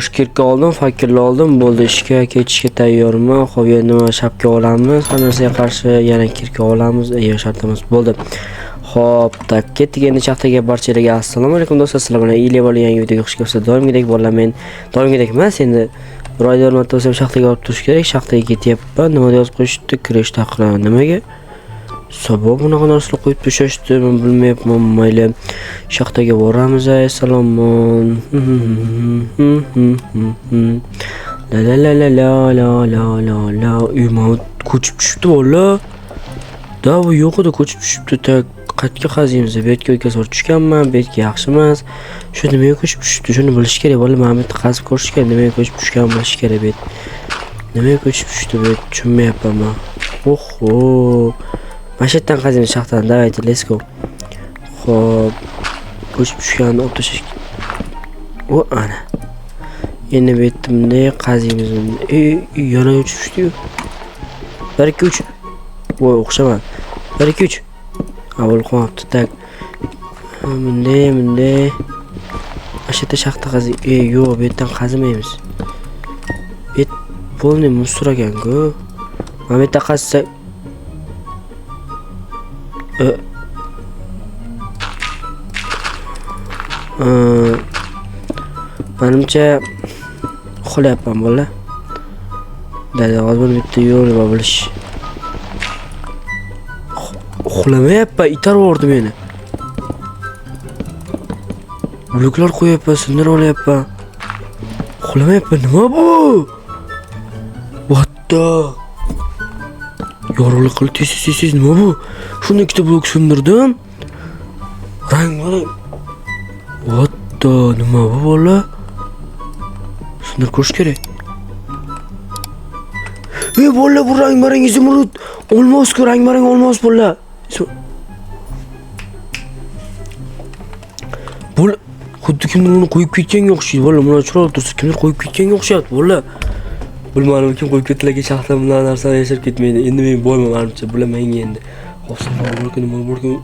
Xo'sh, kirka oldim, fakirli oldim. Bo'ldi, ishga ketishga tayyorman. Xo'p, endi nima shapka olamiz. Hamma narsaga qarshi yana kirka olamiz. Yo'q, shart emas. Bo'ldi. Xo'p, так, ketdik endi shaxtaga. Barchalarga assalomu alaykum do'stlar. Sizlar bilan Ilya bo'lgan yangi videoga xush kelibsizlar. Doimgidek bolalar, men doimgidek emas, endi bir oyda bir marta bo'lsa ham shaxtaga borib turish kerak. Shaxtaga ketyapman. Nima yozib qo'yishdi? Kirish taqiqlanadi. Nimaga? Sabab bunaqa narsalar qo'yib tashlashdi, men bilmayapman. Mayli. Shaxtaga boramiz, salomon. La la la la la la la la la. Uy, mana ko'chib tushibdi bola. Da, bu yo'q edi, ko'chib tushibdi. Так, qayerga qaziymiz? Bu yerga o'tkazib tushganman, bu yerga yaxshi emas. Shu nimaga ko'chib tushibdi? Shuni bilish kerak, bola. Mana bu yerda qazib ko'rish kerak, nimaga ko'chib tushganini bilish kerak bu yer. Nimaga ko'chib tushdi bu yer? Tushunmayapman man. Oho. Mana shu yerdan qaziymiz, shaxtadan. Давайте, let's go. Xo'p, ko'chib tushganini olib tashlash. O, ana. Endi bu yerda bunday qaziymiz. Ey, yana ko'chib tushdi-yu. 1 2 3. Voy, o'xshamadi. 1 2 3. Ha, bo'lib qolmabdi. Так. Bunday, bunday. Mana shu yerda shaxta qazi. Ey, yo'q, bu yerdan qazimaymiz. Bu yer полный мусор ekan-ku. Mana bu yerda qazsak E, e, manimcha uxlayapman bola. Dada, hozir buni bitta yo'li bor bilish. Uxlamayapman, itarib yubordi meni. Bloklar qo'yapman, sindirib olyapman. Uxlamayapman, nima bu? What the? Yorug'lik qilib tez tez tez, nima bu? Shunda ikkita blok sindirdim. Rang rang. What the, nima bu bola? Sindirib ko'rish kerak. Ey bola, bu rang-barang izumrud. Olmos-ku, rang-barang olmos bola. Bola, xuddi kimdir uni qo'yib ketganga o'xshaydi bola. Buni chiroyli tursa, kimdir qo'yib ketganga o'xshayapti bola. Bilmadim, kim qo'yib ketdilar, shaxta bunaqa narsani yashirib ketmaydi. Endi men boyman manimcha, bular menga endi. Hozir bor ekan, nima bor ekan?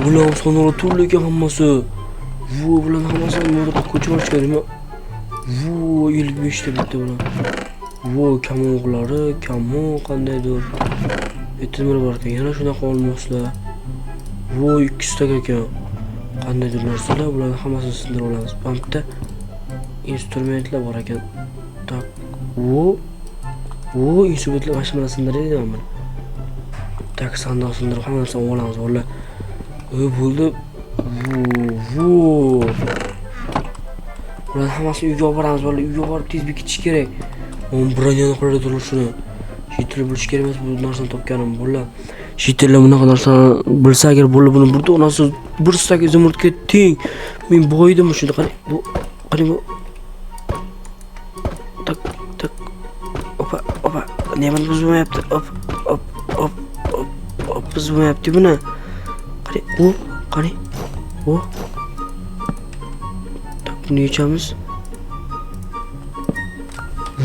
Bular sonora turli ekan hammasi. Vo, bularni hammasini nimadir ko'chib olish kerak, nima? Vo, 55 ta bitta bular. Vo, kamon o'qlari, kamon qandaydir. Bu yerda nima bor ekan? Yana shunaqa olmoslar. Vo, 200 ta ekan. Qandaydir narsalar, bularni hammasini sindirib olamiz. Mana bitta instrumentlar bor ekan. Так, vo, vo, instrumentlar mana shu bilan sindiraydi mana buni. Так, sandiq sindirib hamma narsani olamiz, bola. Ey, bo'ldi. Vo, vo. Bularni hammasini uyga olib boramiz, bola. Uyga borib tez bekitish kerak. O'n броня ni qiladi turishini. Shitlar bilish kerak emas bu narsani topganim, bola. Shitlar bunaqa narsani bilsa agar, bola, buni bir donasi bir стак izumrudga teng. Men boydim shunda. Qarang, bu, qarang bu. Так, так. Opa, opa. Nima buzmayapti? Op, op, op, op, op, buzmayapti buni. Qarang, u, qarang. U. Так, buni yechamiz.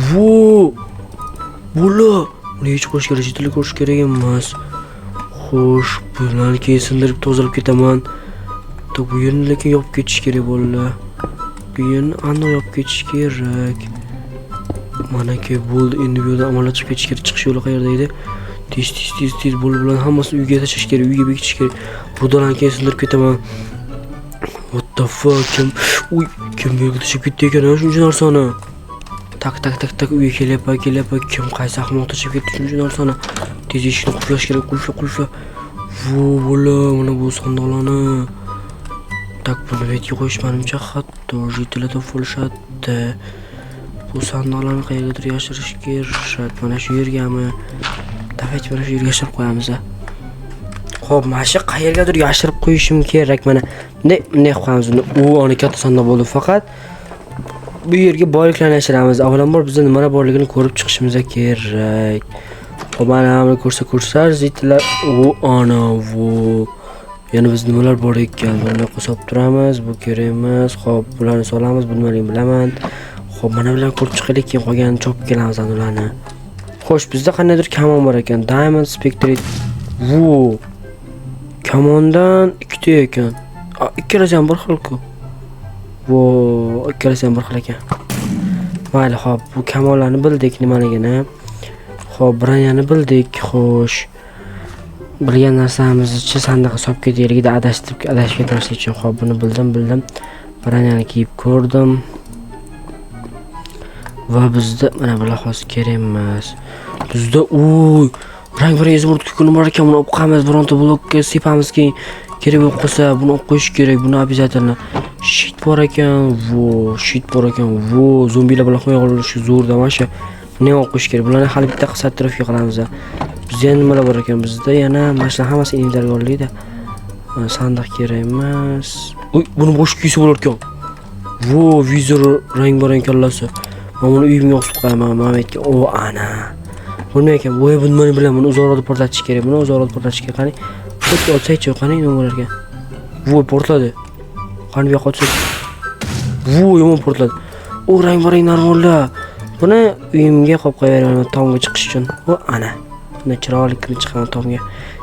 Vo! Bola, buni yechib qo'yish kerak, chetini ko'rish kerak emas. Xo'sh, bularni keyin sindirib tozalab ketaman. Так, bu yerni lekin yopib ketish kerak bolalar. Bu yerni aniq yopib ketish kerak. Mana-ki bo'ldi, endi bu yerdan amallab chiqib ketish kerak. Chiqish yo'li qayerda edi? Tez tez tez tez bo'ldi, bularni hammasini uyga tashlash kerak, uyga bekitish kerak. Rudalarni keyin sindirib ketaman. What the fuck? Kim? Uy, kim bu yerga tashlab ketdi ekan shuncha narsani? Так, так, так, так, uyga kelyapman, kelyapman. Kim, qaysi ahmoq tashlab ketdi shuncha narsani? Tez eshikni qulflash kerak, qulfla, qulfla. Vo, bola, mana bu sandiqlarni. Так, buni bu yerga qo'yish manimcha hatto житель lar topib olishadi. Bu sandiqlarni qayergadir yashirish kerak. Mana shu yergami? Давайте mana shu yerga yashirib qo'yamiz. Xo'p, mana shu qayergadir yashirib qo'yishim kerak mana. Bunday, bunday qilib qo'yamiz uni. U ana katta sandiq bo'ldi faqat. Bu yerga boyliklarni yashiramiz. Avvalambor bizda nimalar borligini ko'rib chiqishimiz kerak. Xo'p, mana buni ko'rsa ko'rsar, житель lar. U ana bu. Yana biz nimalar bor ekan? Buni solib turamiz. Bu kerak emas. Xo'p, bularni solamiz. Bu nimaligini bilaman. Xo'p, mana bularni ko'rib chiqaylik, keyin qolganini chopib kelamiz ana ularni. Xo'sh, bizda qandaydir kamon bor ekan. Diamond Spectre. Vo. Kamondan ikkita ekan. Ikkalasi ham bir xil-ku. Vo, ikkalasi ham bir xil ekan. Mayli, xo'p, bu kamolani bildik nimaligini. Xo'p, броня ni bildik. Xo'sh. Bilgan narsamizni sandiqqa solib ketaylik, adashib ketmaslik uchun. Xo'p, buni bildim, bildim. Броня ni kiyib ko'rdim. Va bizda mana bular hozir kerak emas. Bizda uy, rang-barang изумруд kukuni bor ekan, buni olib qo'yamiz, bironta blokka sepamiz, keyin kerak bo'lib qolsa, buni olib qo'yish kerak, buni обязательно. Щит bor ekan, vo, щит bor ekan, vo, zombilar bilan himoya qilishi zo'rda mana shu. Buni ham olib qo'yish kerak. Bularni hali bitta qilib сортировка qilamiz. Bizda yana nimalar bor ekan? Bizda yana mana shular hammasi inventarga olinadi. Sandiq kerak emas. Uy, buni bosh kiysa bo'lar ekan. Vo, визор rang-barang kallasi. Men buni uyimga osib qo'yaman, mana bu yerga. O, ana. Bo'lmay ekan. Voy, buni men bilaman. Buni uzoqroqda portlatish kerak. Buni uzoqroqda portlatish kerak. Qani? Bitta otsaychi, qani nima bo'lar ekan? Voy, portladi. Qani bu yoqqa otsak. Voy, yomon portladi. O, rang-barang narvonlar. Buni uyimga qo'yib qo'yaveraman tomga chiqish uchun. O, ana. Buni chiroyli qilib chiqaman tomga.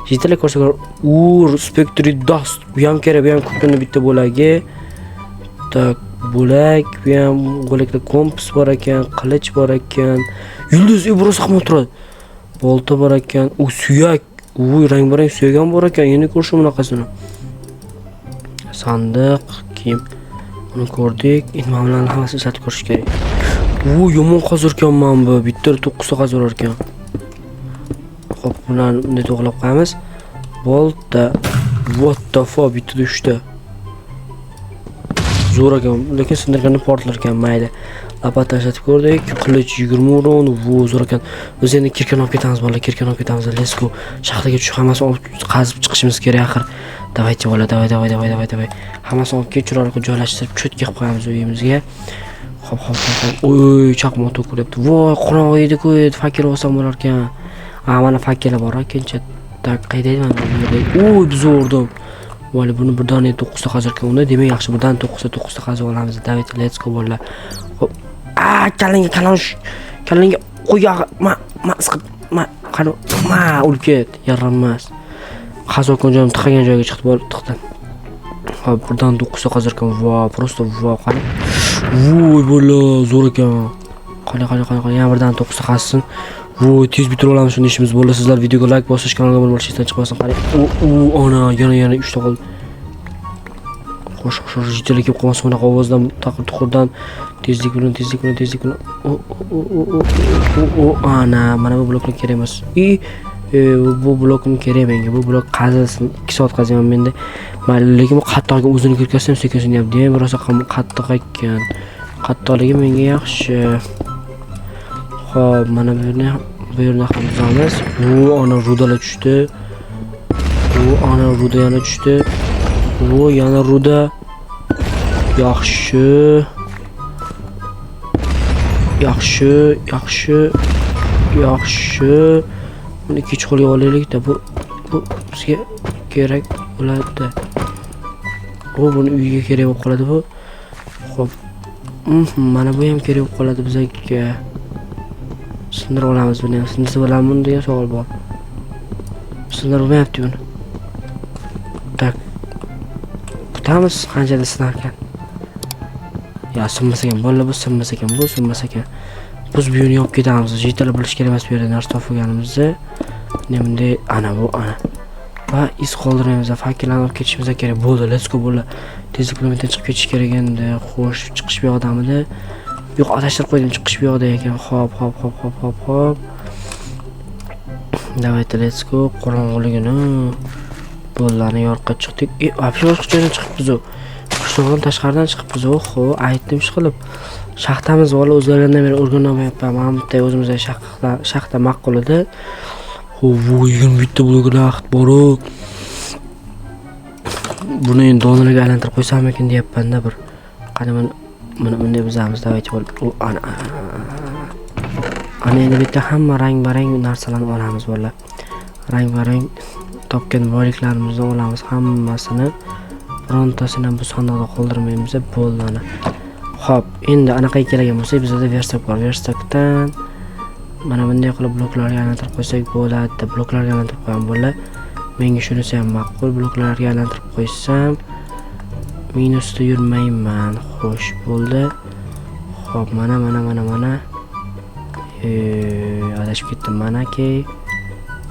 Jitala ko'rsa, ur, Spectre Dust. Bu ham kerak, bu ham kukuni bitta bo'lagi. Так, bo'lak, bu ham bo'lakda kompas bor ekan, qilich bor ekan. Yulduz rosa qimmat turadi. Bolta bor ekan, u suyak, uy, rang-barang suyak ham bor ekan. Endi ko'rishim bunaqasini. Sandiq, kiyim. Uni ko'rdik. Endi mana bularni hammasini ishlatib ko'rish kerak. U yomon qazir ekanman bu. Bitta to'qqizta qazir ekan. Xo'p, bularni bunday to'g'rilab qo'yamiz. Bolta. What the fuck, bittada uchta. Zo'r ekan, lekin sindirganda portlar ekan, mayli. Лопата ishlatib ko'rdik. Qilich 20 урон, vo, zo'r ekan. Biz endi кирка ni olib ketamiz, bolalar, кирка ni olib ketamiz. Let's go. Shaxtaga tushib hammasini olib qazib chiqishimiz kerak axir. Давайте, bola, давай, давай, давай, давай, давай. Hammasini olib kelib chiroyli qilib joylashtirib, чётко qilib qo'yamiz uyimizga. Hop, hop, hop, hop. Oy, chaqmoq to'kilyapti. Voy, qorong'i edi-ku, факел olsam bo'lar ekan. Ha, mana факел i bor ekancha. Так, qayerda edi mana bu yerda? Oy, biz urdim. Voy, buni birdaniga to'qqizta qazir ekan. Unda demak yaxshi, birdan to'qqizta to'qqizta qazib olamiz. Давайте, let's go, bolalar. Xo'p. A, kallangga kallang, kallangga qo'y, ma, ma, isqib, ma, qani, ma, o'lib ket, yaramas. Qazib joyim tiqagan joyga chiqdi, bol, tiqdi. Hop, birdan to'qqizta qazir ekan. Va, просто va, qani. Voy, bola, zo'r ekan. Qani, qani, qani, qani, yana birdan to'qqizta qazsin. Voy, tez bitirib olamiz shuni ishimiz. Bo'ldi, sizlar videoga like bosish, kanalga obuna bo'lish esdan chiqmasin. Qani. U, u, ana, yana yana uchta qoldi. Xo'sh, xo'sh, xo'sh, jiddiy kelib qolmasin bunaqa ovozdan, taqir tuqirdan, tezlik bilan, tezlik bilan, tezlik bilan. O, o, o, o, o, o, ana, mana bu bloklar kerak emas. I, bu blokim kerak menga. Bu blok qazilsin. 2 soat qazyapman menda. Mayli, lekin bu qattiq o'zini кирка si ham sekin sinyapti. Demak, rosa qattiq ekan. Qattiqligi menga yaxshi. Xo'p, mana bu yerni, bu yerni ham buzamiz. U ana руда lar tushdi. U ana руда yana tushdi. U yana руда. Yaxshi. Yaxshi, yaxshi. Yaxshi. Buni ikkinchi qo'lga olaylik-da. Bu bizga kerak bo'ladi. Bu buni uyga kerak bo'lib qoladi bu. Xo'p. Mana bu ham kerak bo'lib qoladi bizga. Sindirib olamiz buni ham. Sindirsa bo'ladimi degan savol bor. Sindirib bo'lmayapti buni. Так. Kutamiz qanchada sinar ekan. Ya sinmas ekan, bolalar, bu sinmas ekan, bu sinmas ekan. Biz bu yerni yopib ketamiz. Yetarli bilish kerak emas bu yerda narsa topganimizni. Bunday bunday, ana bu, ana. Va iz qoldirmaymiz. Факел larni olib ketishimiz kerak. Bo'ldi, let's go, bo'ldi. Tezlik bilan chiqib ketish kerak endi. Xo'sh, chiqish bu yoqdamidi? Yo'q, adashtirib qo'ydim, chiqish bu yoqda ekan. Hop, hop, hop, hop, hop, hop. Давайте, let's go. Qorong'iligini bo'llarni yorqqa chiqdik. E, вообще boshqa joydan chiqibmiz u. Qishloqdan tashqaridan chiqibmiz. Oho, aytdim ish qilib. Shaxtamiz bola o'zgargandan beri o'rganolmayapman. Mana bitta o'zimizda shaxta, shaxta ma'qul edi. Xo'p, bu 21 ta blok daraxt bor-u. Buni endi donalarga aylantirib qo'ysammikin deyapman-da bir. Qani buni bunday buzamiz. Давайте, bo'l. U ana. Ana endi bitta hamma rang-barang narsalarni olamiz, bolalar. Rang-barang topgan boyliklarimizni olamiz hammasini. Birontasini ham bu sandiqda qoldirmaymiz, bo'ldi ana. Xo'p, endi anaqaga kelgan bo'lsak, bizda верстак bor. Верстак dan mana bunday qilib bloklarga aylantirib qo'ysak bo'ladi. Bloklarga aylantirib qo'yaman, bolalar. Menga shunisi ham ma'qul. Bloklarga aylantirib qo'ysam, minusda yurmayman. Xo'sh, bo'ldi. Xo'p, mana, mana, mana, mana. Adashib ketdim. Mana aka.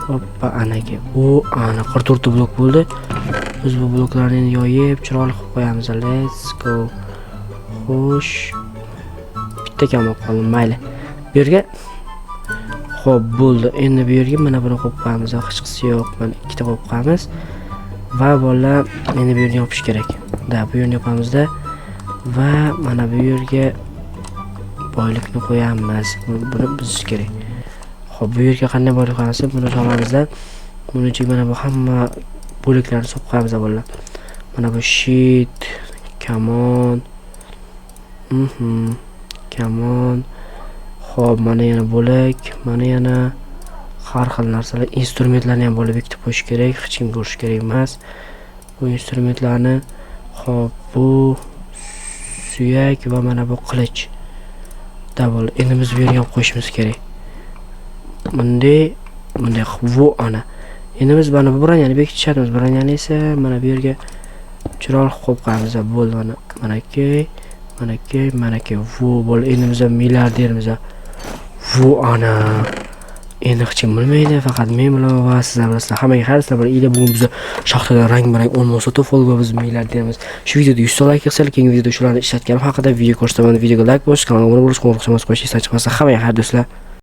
Hoppa, anaka. U ana 44 ta blok bo'ldi. Biz bu bloklarni endi yoyib, chiroyli qilib qo'yamiz. Let's go. Xo'sh. Bitta kam bo'lib qoldi, mayli. Bu yerga. Xo'p, bo'ldi. Endi bu yerga mana buni qo'yib qo'yamiz. Hechqisi yo'q. Mana ikkita qo'yib qo'yamiz. Va bolalar, endi bu yerni yopish kerak. Да, bu yerni yopamizda va mana bu yerga boylikni qo'yamiz. Buni buzish kerak. Xo'p, bu yerga qanday boylik qo'yamiz? Buni solamizda. Buni ichiga mana bu hamma bo'laklarni solib qo'yamiz, bolalar. Mana bu щит, kamon. Kamon. Xo'p, mana yana bo'lak, mana yana har xil narsalar, instrumentlarni ham bo'lib bekitib qo'yish kerak, hech kim ko'rishi kerak emas. Bu instrumentlarni, xo'p, bu suyak va mana bu qilich. Да, bo'ldi. Endi biz bu yerga olib qo'yishimiz kerak. Bunday, bunday qilib, bu ana. Endi biz mana bu броня ni bekitishamiz. Броня ni esa mana bu yerga chiroyli qilib qo'yib qo'yamiz. Bo'ldi, mana, manaki, manaki, manaki. Vo, bo'ldi. Endi biz milliardermiz. Vo, ana. Endi hech kim bilmaydi, faqat men bilaman va sizlar bilasizlar. Hammaga xayr, sizlar bilan ila bugun biz shaxtadan rang-barang olmos sotib oldik va biz milliardermiz. Shu videoda 100 ta layk yig'sak, keyingi videoda shularni ishlatganim haqida video ko'rsataman. Videoga layk bosish, kanalga obuna bo'lish, qo'ng'iroqcha bosib qo'yish esdan chiqmasin. Hammaga xayr, do'stlar.